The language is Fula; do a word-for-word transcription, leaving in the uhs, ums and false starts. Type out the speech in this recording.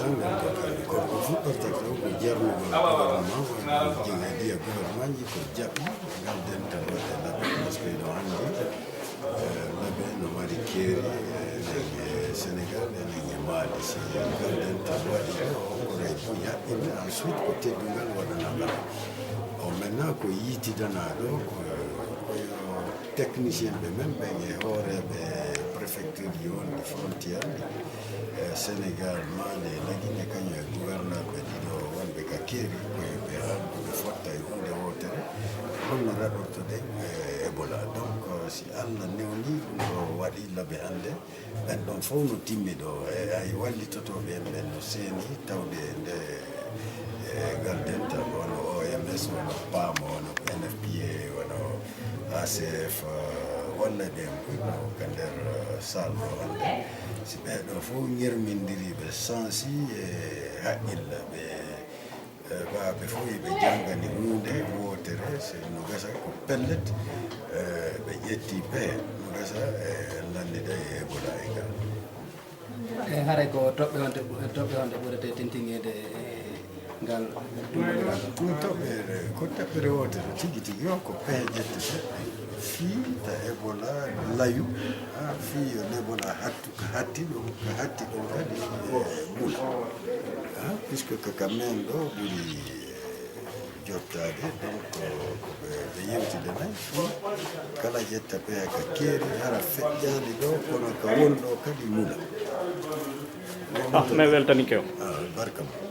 Ko ko fuɗɗorta ko, ko jarnugol gouvernement, ko jigadiya gouvernement ji ko jaɓi ngal dental waɗe laɓe, parce que ɗo hannde, eh, laɓe no mari keeri, eh, enen e Sénégal, enen e Mali. Si ngal dental waɗi ɗo, o koray buy haɓɓinde, ensuite ko teddungal waɗana laɓe. O maintenant ko yiitidanaa ɗo, ko, ko yo technicien ɓe men ɓen e hooreeɓe préfecture ji wonɗi frontière ɗi, e Sénégal, Mali, e Lagine, kañum e gouverneur ɓe ɗiɗo wonɓe ka keeri, ko yo ɓe haaldu ɓe fotta e huunde wootere, holno raɗortoɗen e Ebola. Donc, si Allah newni ɗum ɗo waɗi laɓe hannde, ɓen ɗon fof no timmi ɗo, e ay wallitotooɓe en ɓen no seeni tawde nde, e ngal dental, wano O M S, wano PAM, wano N F P A, wano A C F, eh, walla ɓen fof no ka nder, eh, salle ɗo hannde. Si ɓee ɗo fof ŋermindiri ɓe sansi e haqqille, ɓe, eh, ɓa ɓe fof ɓe janngani huunde wootere, si no gasa ko pellet, eh, ɓe ƴetti pehe no gasa e lannida e Ebola e ngal. E haray ko toɓɓe honde, toɓɓe honde ɓurete tintingeede e ngal tumbondiral? Ɗum toɓɓere, ko toɓɓere wootere tigi tigi o, ko pehe ƴettete fii ta Ebola layu, ha, fii yo Ebola hattu, ka hatti ɗum, ka hatti ɗum kadi e mula. Ha, puisque ka, ka men ɗo ɓuri jottaade, donc, ko ɓe, ɓe yewtida nay fii kala ƴetta pehe ka keeri, hara feƴƴaali ɗo, kono ka won ɗo kadi mula. Ah, mi weltanike on. Ah, barka ma.